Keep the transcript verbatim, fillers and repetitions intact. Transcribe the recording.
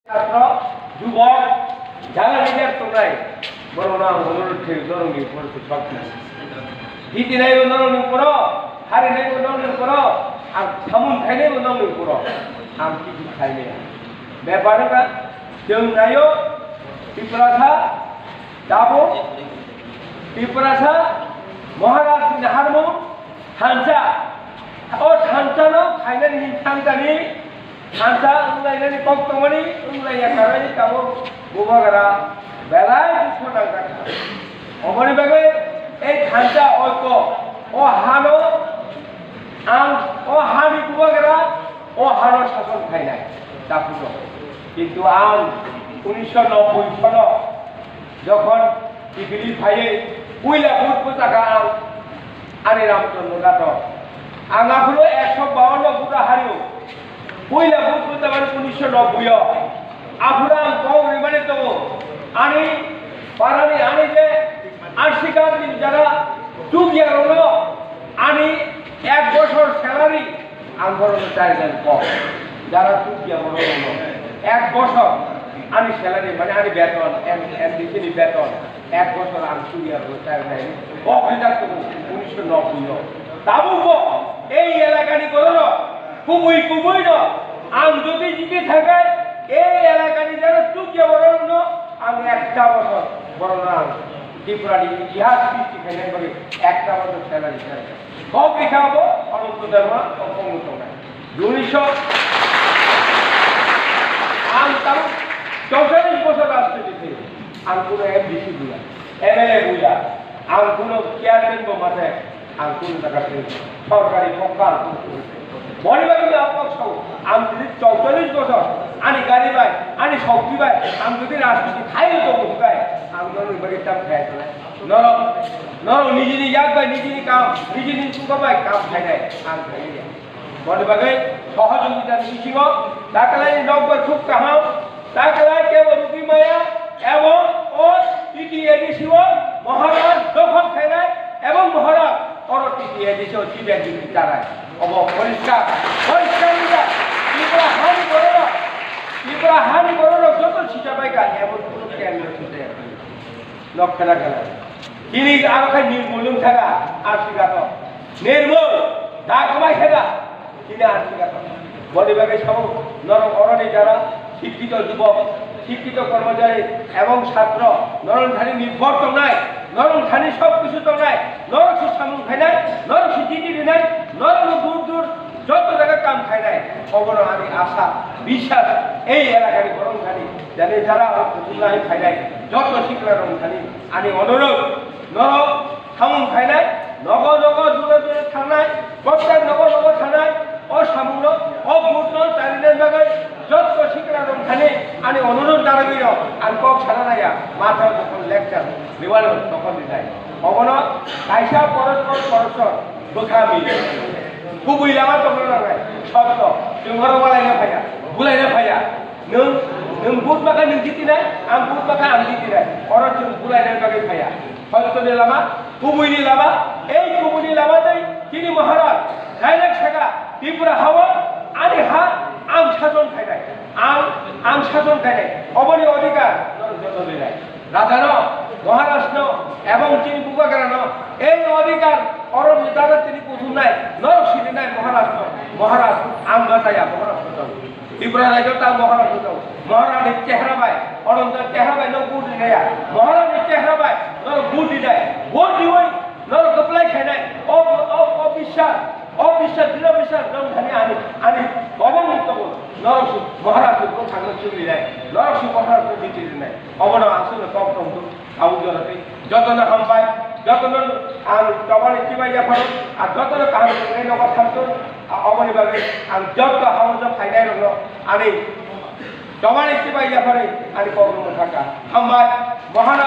Chhatro, jubok, jara leader tongnai, borokno ang onurodh khaio, norokni upor se sok di. Jitinaibo norokni uporo, harinaibo norokni uporo, ang samung khainaibo norokni uporo, ang kichu khaimaya. Bepar wngkha, chwng naio, Tiprasa, tabuk, Tiprasa, Maharaj ni harmung, thansa, o thansano khainani hinwi thansani, thansa wnglainani kok tongmani, wnglaiya karwi tabuk bubagra belai dukhu nangjakha. Oboni bagwi ei thansa oiko, o hano ang, o hani bubagra, o hano sason khainai, dakuno. Kintu ang unisho nobboi sono jokhon Dihli phaiwi puila vote bwchakha ang, ani Ramchandra Gato. Ang aphuru ekso bawanno vote hario. Puila vote bwchamani unisho nobboi o. Aphuru ang kok rimani tongo. Ani parani ani je Arsikar ni jara chukya rokno ani ek bosor salary ang borokno chari jan kok. Jara chukya borokno ek bosor ani salary mane ani beton, M-, M D C ni beton. Ek bosor ang suriya bo chai nai. Kok rijak tongo unisho nobboi o. Tabuk bo ei elakani bororok kubui kubui no ang jodi jiti thangkhe ei elakani jara chukya bororok no ang ekta bosor bororok ang Tripura ni itihas sristi khainai bagwi ekta bosor salary salary. Kok rikha bo Ananto Dharma kok kok tongnai. Unisho ang tabuk chorchallis bosor rajniti khaio. Ang kuno M D C buya, M L A buya, ang kuno chairman bo mate, ang kuno jaga twi sorkari mokka ang kuno kuno. Boni bagwi ang kok sao, ang tini chorchallis bosor ani gari bai, ani shokti bai, ang jodi rajniti khaio tongmung bai, ang norok bagwi tam khaya tongnai. Norok, norok nijini yak bai, nijini kam, nijini chuka bai kam khainai, ang khainai. Boni bagwi sohojogitani bisingo taklai ni nokbar khub kaham, taklai kebo rugwi maya, ebong o T T A D C o Maharaj dokhol khainai, ebong Maharaj oro T T A D C o chief executive chanai. Obo poriskar, poriskar rijak. Tripura hani bororok, Tripura hani bororok joto sija bai ka, ebong kuno kendro sija. Nok khela khela. Chini aro khai nirmul wng thaka, Arsigato. Nirmul, da kwbai thaka, chini Arsigato. Boni bagwi sabo, norok oroni jara, sikkito jubok, sikkito kormojari, ebong satro, norok thani nirbhor tongnai, norok thani sob kisu tongnai, norok se samung khainai, norok se chini rinai, norok no dur dur, joto jaga kam khainai, obono ani asa, biswas, ei elakani borok thani, jani jara o kuthumnai khainai, joto sikla rok thani, ani onurodh, norok samung khainai, nogo nogo dure dure thangnai, kothai nogo nogo thangnai, o samungno, o vote no charinai bagwi, joto sikla rok thani, ani onurodh daragwi rok, ang kok sana naya, matha jokhon lecture, riwal jokhon rinai. Obono kaisa porospor porospor bwkha mil. Kubui lama tongna nangnai. Sotto. Chwng oro walaina phaiya. Bulaina phaiya. Nwng, nwng vote makha nwng jitinai, ang vote makha ang jitinai. Oro chwng bulaina bagwi phaiya. Sotto ni lama, kubui ni lama, ei kubui ni lama tei chini Maharaj. Direct saka, Tripura hao, ani ha, ang sason khainai. Ang, ang sason khainai. Oboni odhikar, norok joto rinai. Rajano, Maharajno, ebong chini bubagrano, ei odhikar, oro ni dada tini kuthumnai, norok sininai Maharajno, Maharaj, ang gajaya, Maharaj gajao. Tripura rajyo ta Maharaj gajao. Maharaj ni chehra bai, Ananto chehra bai no vote rinaiya. Maharaj ni chehra bai, norok vote rinai. Vote riwi, norok apply khainai. O, o, o biswas. O biswas, dino biswas, nwng thani ani, ani, obo nwng tongo. Norok si Maharaj ni bwkhakno chumlinai. Norok si Maharaj no jiti rinai. Obono aswkno kok tong du. Abo jora tei jotono hambai. Jotono ang tobani chibai yapharo. A jotono kaham tongnai nogo thanto. A oboni bagwi ang joto hao jo phainai rokno ani tobani chibai yaphari ani kok no mwthaka. Hambai. Maharaj